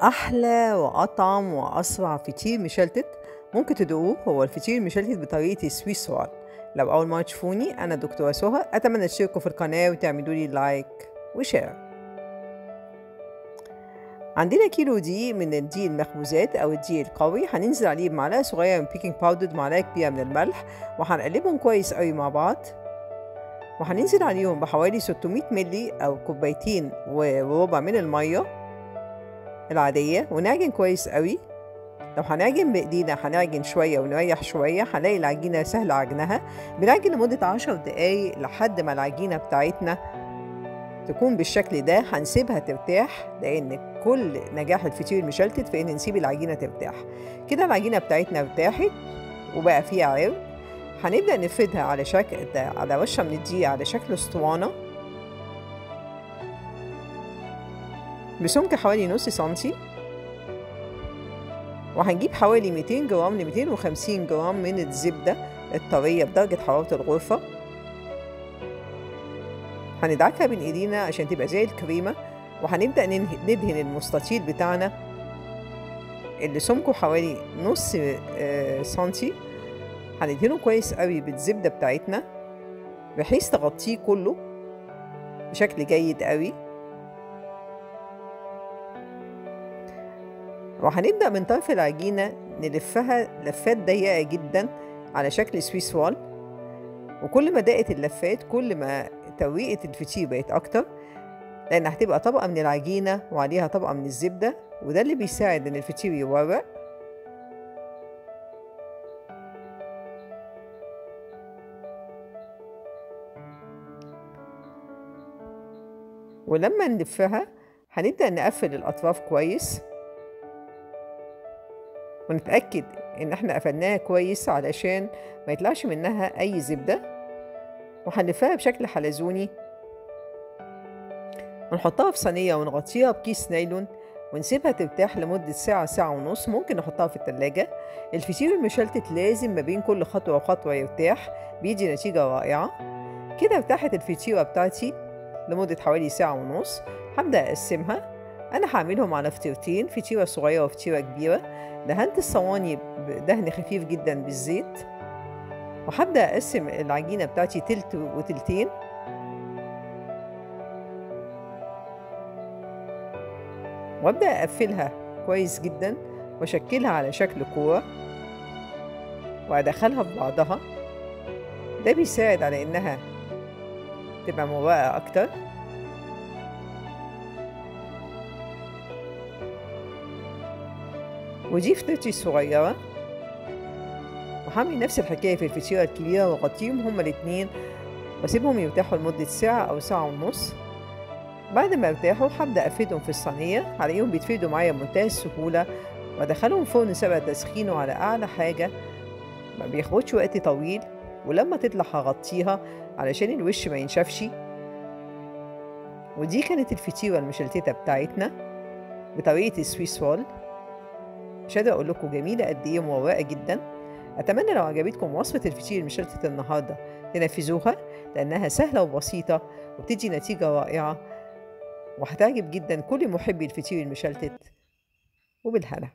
أحلى وأطعم وأسرع فطير مشلتت ممكن تدوقوه هو الفطير المشلتت بطريقة Swiss roll. لو أول مرة تشوفوني، أنا دكتورة سهى، أتمنى تشتركوا في القناة وتعملوا لي like و share. عندنا كيلو دقيق من الدقيق المخبوزات أو الدقيق القوي، هننزل عليه بمعلقة صغيرة من baking powder، معلقة كبيرة من الملح، وهنقلبهم كويس قوي مع بعض. وهننزل عليهم بحوالي 600 ملي أو كوبايتين وربع من المية العادية، ونعجن كويس قوي. لو هنعجن بإيدينا هنعجن شوية ونريح شوية، هنلاقي العجينة سهل عجنها. بنعجن لمدة 10 دقايق لحد ما العجينة بتاعتنا تكون بالشكل ده. هنسيبها ترتاح، لأن كل نجاح الفطير المشلتت في إن نسيب العجينة ترتاح. كده العجينة بتاعتنا ارتاحت وبقى فيها عرق. هنبدأ نفردها على شكل على رشة من الدقيق على شكل اسطوانة بسمك حوالي نص سنتي، وهنجيب حوالي 200 جرام ل 250 جرام من الزبدة الطرية بدرجة حرارة الغرفة. هندعكها بين ايدينا عشان تبقى زي الكريمة، وهنبدأ ندهن المستطيل بتاعنا اللي سمكه حوالي نص سنتي. هندهنه كويس قوي بالزبدة بتاعتنا بحيث تغطيه كله بشكل جيد قوي. وهنبدأ من طرف العجينة نلفها لفات ضيقة جدا على شكل Swiss roll، وكل ما ضاقت اللفات كل ما ترويقة الفطير بقت أكتر، لأن هتبقى طبقة من العجينة وعليها طبقة من الزبدة، وده اللي بيساعد إن الفطير يورق. ولما نلفها هنبدأ نقفل الأطراف كويس، ونتأكد إن احنا قفلناها كويس علشان ما يطلعش منها أي زبدة. وهنلفها بشكل حلزوني ونحطها في صينية ونغطيها بكيس نايلون ونسيبها ترتاح لمدة ساعة ساعة ونص. ممكن نحطها في التلاجة. الفطير المشلتت لازم ما بين كل خطوة وخطوة يرتاح، بيدي نتيجة رائعة. كده ارتاحت الفطيرة بتاعتي لمدة حوالي ساعة ونص. هبدأ أقسمها، أنا هعملهم على فطيرتين، فطيرة صغيرة وفطيرة كبيرة. دهنت الصواني بدهن خفيف جدا بالزيت، وهبدأ أقسم العجينة بتاعتي تلت وتلتين. وأبدأ أقفلها كويس جدا وأشكلها على شكل كورة وأدخلها في بعضها. ده بيساعد على إنها تبقى مورقة أكتر. ودي فطيرتي الصغيرة، وهعمل نفس الحكاية في الفطيرة الكبيرة وأغطيهم هما الاتنين واسيبهم يرتاحوا لمدة ساعة أو ساعة ونص. بعد ما ارتاحوا هبدأ أفردهم في الصينية، هلاقيهم بيتفردوا معايا بمنتهى السهولة، وأدخلهم فرن سبع تسخينه على أعلى حاجة، ما بياخدش وقت طويل. ولما تطلع هغطيها علشان الوش ما ينشفش. ودي كانت الفطيرة المشلتتة بتاعتنا بطريقة ال Swiss roll. مش قادرة أقول لكم جميلة قد إيه، مورقة جدا. أتمنى لو عجبتكم وصفة الفطير المشلتت النهاردة تنفذوها، لأنها سهلة وبسيطة وبتدي نتيجة رائعة، وهتعجب جدا كل محبي الفطير المشلتت. وبالهنا.